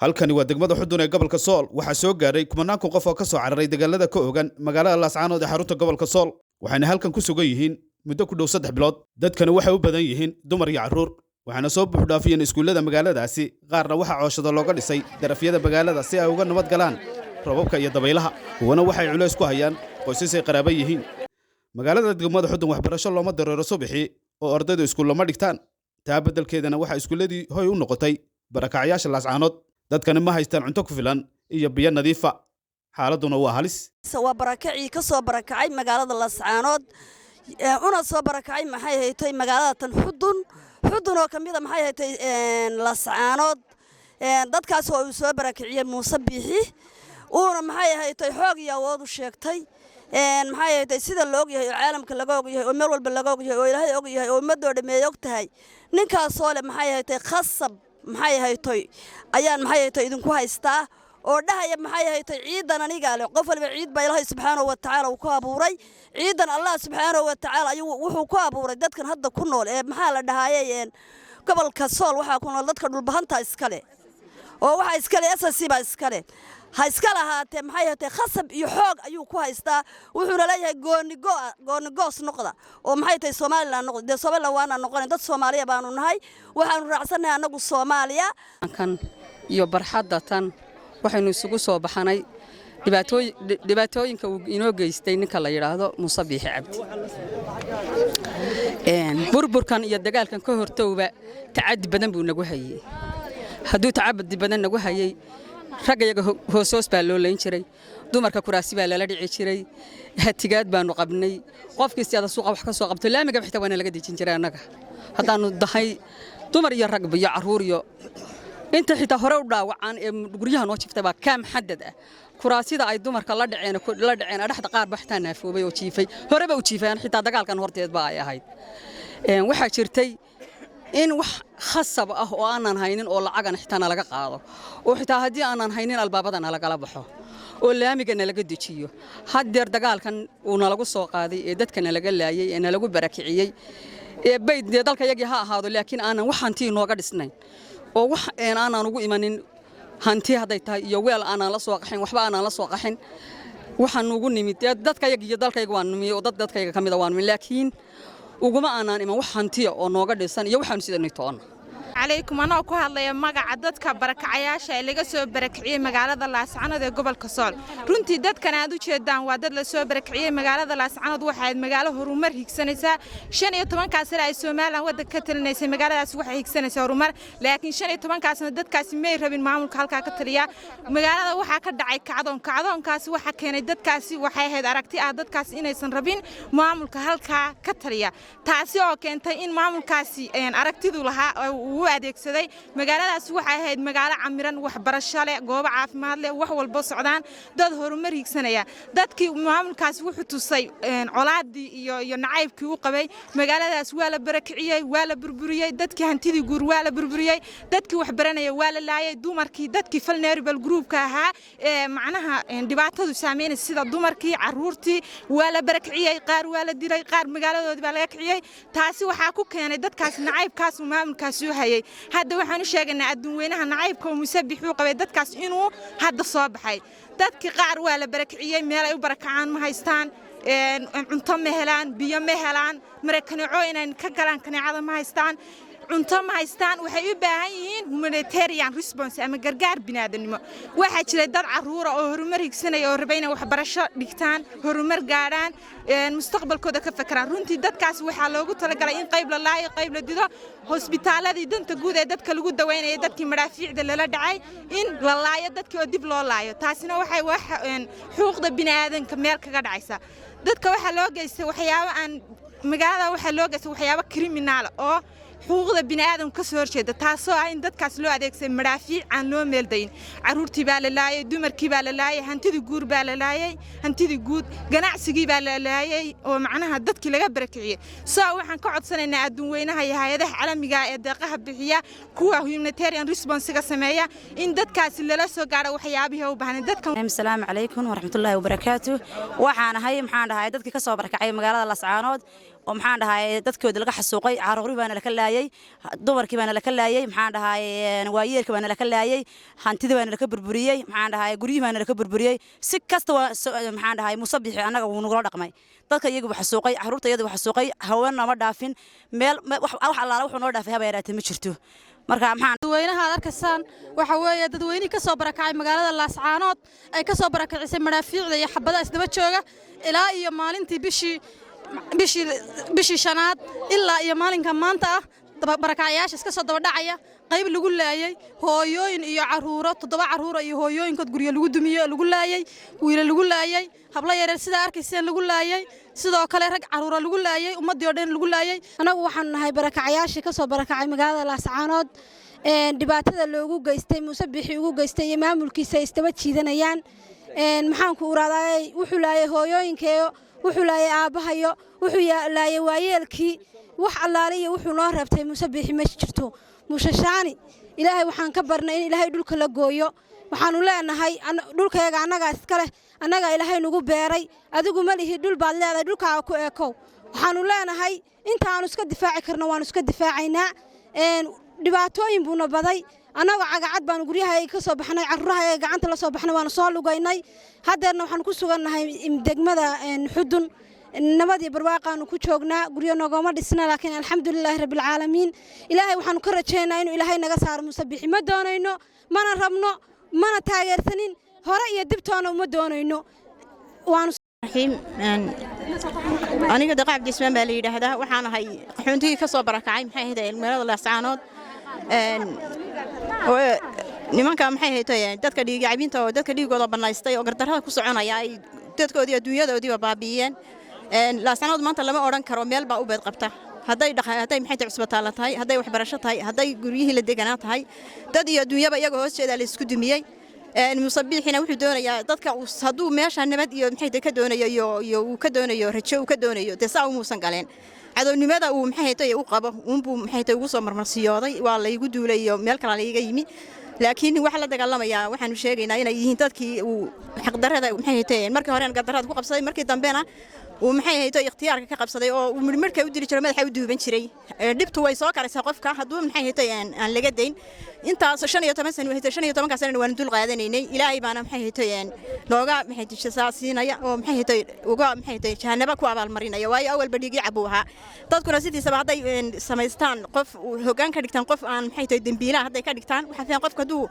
Halkani waa degmada Xudun ee gobolka Sool. Waxaa soo gaadhay kumanaanku qof oo ka soo cararay dagaalada ka ogan magaalada Laascaanood ee xarunta gobolka Sool, waxayna halkan ku sugan yihiin muddo ku dhow 3 bilood. Dadkani waxay u badan yihiin dumar iyo carruur, waxaana soo buuxdhaafiyeen iskuullada magaaladaasi. Qaarna waxaa cooshado looga dhisay darafyada magaalada si ay uga nabad galaan robabka iyo dabaylaha, kuwana waxay culays ku hayaan qoysasay qaraaba yihiin. Magaalada degmada Xudun waxbarasho looma dareero subaxii oo ardaydu iskuul lama dhigtaan. Taa beddelkeedana waxaa iskuulladii hoy u noqotay barakacyaasha Laascaanood. Dadkani ma haystaan cunto ku filan iyo biyo nadiifa, xaaladduna waa halis. Waa barakacii ka soo barakacay magaalada Laascaanood una soo barakacay, maxay haytay, magaalada tan Xudun, Xudun oo ka mida, maxay haytay, Laascaanood. Dadkaas oo uu soo barakiciyey Muuse Biixi, uuna, maxay haytay, xoog iyo awood u sheegtay. Maxay haytay, sida la ogyahay oo caalamka laga ogyahay oo meel walba laga ogyahay oo Ilaahay ogyahay oo ummadoo dhammeey og tahay, ninkaasoo leh, maxay haytay, khasab, maxay haytay, ayaan, maxay haytay, idinku haystaa, oo dhahaya, maxay haytay, ciidan anigaa leh. Qof waliba ciid baa Ilaahay subxaanahu wa tacaala uu ku abuuray. Ciidan Allah subxaanahu wa tacaala ayuu wuxuu ku abuuray dadkan hadda ku nool ee, maxaa la dhahayay, gobolka Sool. Waxaa ku nool dadka Dhulbahanta iskale oo waxaa iskale SSC baa iskale. Ha iska lahaatee, maxay hatay, khasab iyo xoog ayuu ku haystaa. Wuxuuna leeyahay goonigo goonigoos noqda oo, maxay tahay, Somaliland noqda. Dee Somaliland waana noqonay, dad Soomaaliya baanu nahay, waxaanu raacsannahay annagu Soomaaliya. Kan iyo barxadda tan waxaynu isugu soo baxanay dhibaatooyinka uu inoo geystay ninka la yidhaahdo Muuse Biixi Cabdi. Burburkan iyo dagaalkan ka hortowba tacaddi badan buu nagu hayey. Hadduu tacaddi badan nagu hayey, raggayaga hoos-hoos baa loo layn jiray, dumarka kuraasi baa lala dhici jiray, hatigaad baanu qabnay. Qofkii si ada suuqa wax ka soo qabto, laamiga xitaa waana laga dejin jiray annaga haddaannu dahay dumar iyo ragba iyo carruur iyo inta xitaa hore u dhaawacaan ee guryaha noo jiftay baa kaam xadad ah. Kuraasida ay dumarka la dhaceen, la dhaceen dhexda, qaar ba xitaa naafoobay oo jiifay, horeba u jiifayaan, xitaa dagaalkan horteed ba ay ahayd. Waxaa jirtay in wax khasab ah oo aanan haynin oo lacagana xitaa nalaga qaado, oo xitaa haddii aanan haynin albaabada nalagala baxo oo laamiga nalaga dejiyo. Haddeer dagaalkan uu nalagu soo qaaday ee dadka nalaga laayay ee nalagu barakiciyey ee bayd dee dalka yagii ha ahaado, laakiin aanan wax hanti nooga dhisnayn oo wax aanan ugu imanin, hanti hadday tahay iyo weel aanan la soo qaxin, waxba aanan la soo qaxin. Waxaan ugu nimid dee dadkayaga iyo dalkayga waan nimi oo dad dadkayga ka mida waan nimi, laakiin uguma aanaan iman wax hantiya oo nooga dhisan iyo waxaanu sidanay toonna. Calaykum. Anoo ku hadlaya magaca dadka barakacayaasha ee laga soo barakiciyey magaalada Laascanood ee gobolka Sool, runtii dadkan aad u jeedaan waa dad la soo barakiciyey. Magaalada Laascanood waxay magaalo horumar higsanaysaa. 15-kaa sane ay Somaliland waddanka ka talinaysay, magaaladaas waxay higsanaysaa horumar, laakiin 15-kaasna dadkaasi may rabin maamulka halkaa ka taliya. Magaalada waxaa ka dhacay kacdoon. Kacdoonkaasi waxa keenay dadkaasi waxay ahayd aragti ah dadkaasi inaysan rabin maamulka halkaa ka taliya, taasi oo keentay in maamulkaasi aragtidu lahaa uu adeegsaday. Magaaladaas waxay ahayd magaalo camiran, waxbarasho leh, goobo caafimaad leh, wax walbo socdaan, dad horumar higsanaya. Dadkii maamulkaasi wuxuu tusay colaadii iyo nacaybkii u qabay. Magaaladaas waa la barakiciyey, waa la burburiyey, dadkii hantidii guur waa la burburiyey, dadkii waxbaranaya waa la laayay, dumarkii, dadkii vulnerable groupka ahaa ee macnaha dhibaatadu saameynaysa, sida dumarkii, caruurtii, waa la barakiciyey, qaar waa la dilay, qaar magaaladoodii baa laga kiciyey. Taasi waxaa ku keenay dadkaas nacaybkaas uu maamulkaasi u hayay. Hadda waxaan u sheegaynaa adduun weynaha nacaybka oo Musabix uu qabay dadkaas inuu hadda soo baxay. Dadkii qaar waa la barakiciyey, meel ay u barakacaan ma haystaan, cunto ma helaan, biyo ma helaan, mare kaneeco inay ka galaan kaneecada ma haystaan, cunto ma haystaan. Waxay u baahan yihiin humanitarian response ama gargaar biniaadanimo. Waxaa jiray dad caruura oo horumar higsanaya oo raba inay waxbarasho dhigtaan, horumar gaadhaan, mustaqbalkooda ka fakeraan. Runtii dadkaas waxaa loogu talagalay in qayb la laayo, qayb la dido. Hosbitaaladii danta guud ee dadka lagu daweynaya, dadkii madhaafiicda lala dhacay, in la laayo dadkii oo dib loo laayo, taasina waxay wax xuquuqda biniaadanka meel kaga dhacaysa. Dadka waxaa loo geystay waxyaabo aan magaalada waxaa loo geystay waxyaabo criminal oo xuquuqda bini'aadamka ka soo horjeeda, taasoo ah in dadkaas loo adeegsaday madhaafiic aan loo meeldayin. Carruurtii baa la laayay, dumarkii baa la laayay, hantidii guur baa la laayay, hantidii guud, ganacsigii baa la laayay oo macnaha dadkii laga barakiciyey. Soo waxaan ka codsanaynaa adduun weynaha iyo hay-adaha caalamiga ee deeqaha bixiya, kuwa humanitarian response-ga sameeya, in dadkaasi lala soo gaadho waxyaabihii u baahnay dadkan. Asalaamu calaykum waraxmatullaahi wabarakaatu. Waxaan ahay, maxaan dhahay, dadkii ka soo barakacay magaalada Lascaanood. Oo maxaan dhahay, dadkoodii laga xasuuqay, caruurii baana laka laayay, dumarkii baana laka laayay, maxaan dhahay, waayeelkii baana laka laayay, hantidii baana laka burburiyey, maxaan dhahay, guryihii baana laka burburiyey. Si kasta waa, maxaan dhahay, Muuse Biixi annaga wuu nagula dhaqmay. Dadka iyagu xasuuqay, caruurta iyadu xasuuqay, haween nooma dhaafin meel. Wax allaala wuxuu noo dhaafay haba yaraatee ma jirto. Marka maxaan Dadweynaha aad arkaysaan waxa weeye dadweynihii ka soo barakacay magaalada Laascaanood, ay ka soo barakacisay madaafiicda iyo xabadaha isdaba jooga ilaa iyo maalintii bishii shanaad ilaa iyo maalinka maanta ah. Barakacayaasha iska soo dabadhacaya, qayb lagu laayay hooyooyin iyo caruuro, 7 caruura iyo hooyooyinkood, guryo lagu dumiye, lagu laayay wiila, lagu laayay hablo yareer, sidaa arkayseen lagu laayay, sidoo kale rag caruura lagu laayay, ummaddii oo dhan lagu laayay. Anagu waxaanu nahay barakacayaashii ka soo barakacay magaalada Laascaanood, dhibaatada loogu geystay, Muuse Bixi ugu geystay iyo maamulkiisa ay isdaba jiidanayaan. Maxaanku uraadaayey, wuxuu laayay hooyooyinkeeyo, wuxuu laayay aabbahayo, wuxuu laayay waayeelkii. Wax allaale iyo wuxuu noo reebtay Muuse Biixi ma jirto. Muuse Shaani, Ilaahay waxaan ka barnay in Ilaahay dhulka la gooyo. Waxaanu leenahay, dhulkayaga annagaa iska leh, annagaa Ilaahay nagu beeray. Adigu ma lihi dhul baad leedahay, dhulkaaga ku eekow. Waxaanu leenahay, intaanu iska difaaci karno waanu iska difaacaynaa. Dhibaatooyin buuna baday. Annagoo cagacad baanu guryahayaga ka soo baxnay, carruurahayaga gacanta la soo baxnay, waanu soo lugaynay. Haddeerna waxaanu ku sugannahay degmada Xudun. Nabadii barwaaqaanu ku joognaa, guryo nogooma dhisna, laakiin alxamdulilaahi rabbilcaalamiin. Ilaahay waxaanu ka rajaynaa inuu Ilaahay naga saaro Muuse Bixi. Ma doonayno, mana rabno, mana taageersanin, hore iyo dibtoona uma doonayno. Waanu Aniga Daqa Cabdismaan baa la yidhaahdaa. Waxaan ahay qaxoontigii ka soo barakacay, maxay ahayd, magaalada Laascaanood. Nimanka, maxay ahayd, dadka dhiigcabiinta oo dadka dhiigooda bannaystay oo gardarrada ku soconaya, ay dadkoodii adduunyadoodiiba baabi'iyeen. Laascaanood maanta lama odhan karo meel baa u beed qabta. Hadday hadday, maxay tahay, cusbitaalla tahay, hadday waxbarasho tahay, hadday guryihii la deganaa tahay, dad iyo adduunyaba iyaga hoosteeda la isku dumiyey. Muuse Biixina wuxuu doonayaa dadka, hadduu meesha nabad iyo, maxay tahay, ka doonayo iyo uu ka doonayo rajo uu ka doonayo, dee saa umuusan galeen. Cadownimada uu, maxay tahay, u qabo uunbuu, maxay tahay, ugu soo marmarsiyooday waa laygu duulay iyo meel kale layga yimi. Laakiin waxa la dagaalamayaa, waxaanu sheegaynaa inay yihiin dadkii uu xaqdarrada, maxay tahay, markii horena gardarrada ku qabsaday, markii dambena uu, maxay ahayd, ikhtiyaarka ka qabsaday oo uu midhmidhka u dili jiray, madaxa u duuban jiray. Dhibtu way soo karaysaa qofka hadduu, maxay ahayd, aan laga dayn. Intaas 15 sano ahayd, 15-ka sanana waanu dul qaadanaynay. Ilaahay baana, maxay ahayd, nooga, maxay tahay, siinaya oo, maxay ahayd, uga, maxay tahay, jahanaba ku abaalmarinaya, waayo awalba dhiigii cabuu ahaa. Dadkuna sidiisaba hadday samaystaan qof hoggaan ka dhigtaan, qof aan, maxay tahay, dembiilaha hadday ka dhigtaan, waxaa fiican qofka hadduu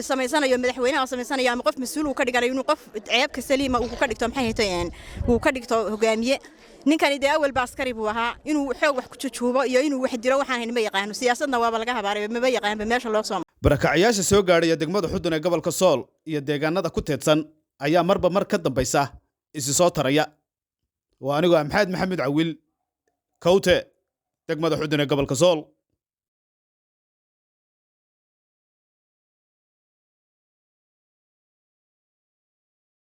samaysanayo madaxweynaha samaysanayo ama qof mas-uul uu ka dhiganayo, inuu qof ceebka saliima uu ka dhigto, maxay ahayd, uu ka dhigto hogaamiye. Ninkani dee awalba askari buu ahaa. Inuu xoog wax ku jujuubo iyo inuu wax dilo waxaan hayn ma yaqaano. Siyaasadna waaba laga habaaray, maba yaqaanba meesha loo soo Barakacyaasha soo gaadhaya degmada Xudun ee gobolka Sool iyo deegaanada ku teedsan ayaa marba mar ka dambaysa isi soo taraya. Waa anigoo Maxamed Maxamed Cawil Kawte, degmada Xudun ee gobolka Sool.